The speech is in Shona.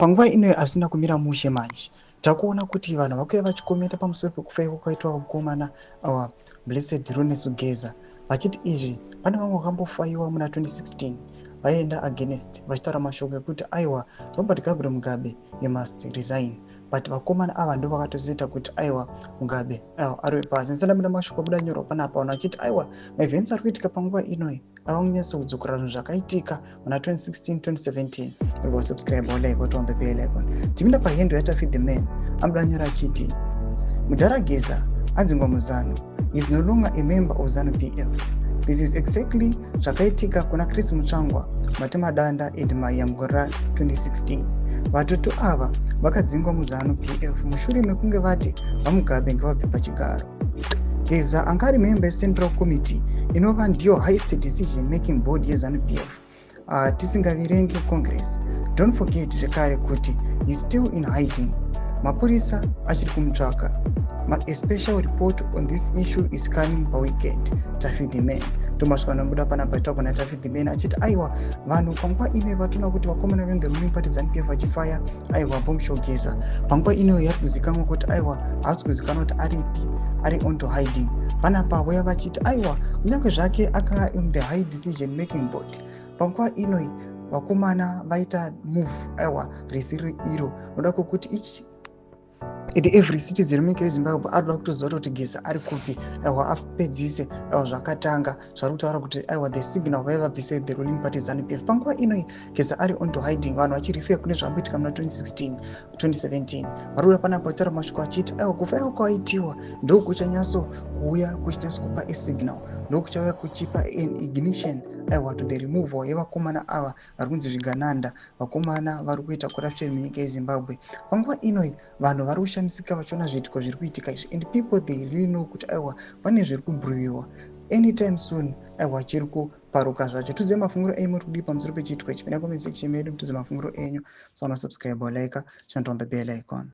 Panguva ino hazvina kumira mushe manje. Takuona kuti vanhu vakuya vachikomenta pamusoro pekufaiwa kwaitwa vakomana ava, Blessed Runesu Geza, vachiti izvi pane vamwe vakambofaiwa muna 2016 vaienda against, vachitaura mashoko ekuti aiwa, Robert Gabriel Mugabe, you must resign, but vakomana ava ndo vakatozoita kuti aiwa, Mugabe aiwa arove pasi. Ndisandamira mashoko abuda nyorwa panapa, vanhu vachiti aiwa, maevents ari kuitika panguva inoi ava kunyatsa kudzokera zvinhu zvakaitika muna 2016 2017. Uri subscribe, like, on the bell icon. Tipinda pahandle yaTafi the Man, anobuda nyora achiti mudhara Geza adzingwa muZANU, is no longer a member of ZANU PF. This is exactly zvakaitika kuna Chris Mutsvangwa, Matemadanda and Maya mugore ra2016. Vatatu ava vakadzingwa muZANU PF mushure mekunge vati vaMugabe ngavabve pachigaro. Geza anga ari member yecentral committee, inova ndiyo highest decision making board yeZANU PF, tisingaverenge congress. Don't forget zvekare kuti he still in hiding, mapurisa achiri kumutsvaka. A special report on this issue is coming paweekend. Tafi the Man tomasvika nobuda panapa tagona Tafi the Man achiti aiwa, vanhu panguva ino vatoona kuti vakomana venthe ruling party ZANU PF vachifaya aiwa Bombshell Geza. Panguva ino yari kuzikanwa kuti aiwa, haasi kuzikanwa kuti aripi, ari onto hiding. Panapa voya vachiti aiwa, kunyange zvake aka in the high decision making board, panguva inoi vakomana vaita move aiwa risiri iro, noda kwokuti each and every citizen munyika yeZimbabwe ari kuda kutoziva kuti Geza ari kupi, aiwa apedzise aiwa zvakatanga zvari kutaura kuti aiwa, the signal vaiva vabvise the ruling party ZANU PF. Panguva inoi Geza ari onto hiding, vanhu vachirefer kune zvamboitika muna 2016 2017. Vari kuda panapa kutaura mashoko achiti aiwa, kufa aiwa kwaitiwa ndokuchanyatso kuuya kuchinyatso kupa asignal, ndokuchauya kuchipa an ignition aiwa to the removal yevakomana ava vari kunzi zvigananda, vakomana vari kuita corruption munyika yeZimbabwe. Panguva inoi vanhu vari kushamisika vachiona zviitiko zviri kuitika izvi, and people, they really know kuti aiwa, pane zviri kubrewiwa anytime soon, aiwa chiri kuparuka zvacho. Tuze mafungiro enyu, muri kudii pamusoro pechiitiko ichi? Pinda comment section medu, tuze mafungiro enyu. Musaona subscribe, like, turn on the bell icon.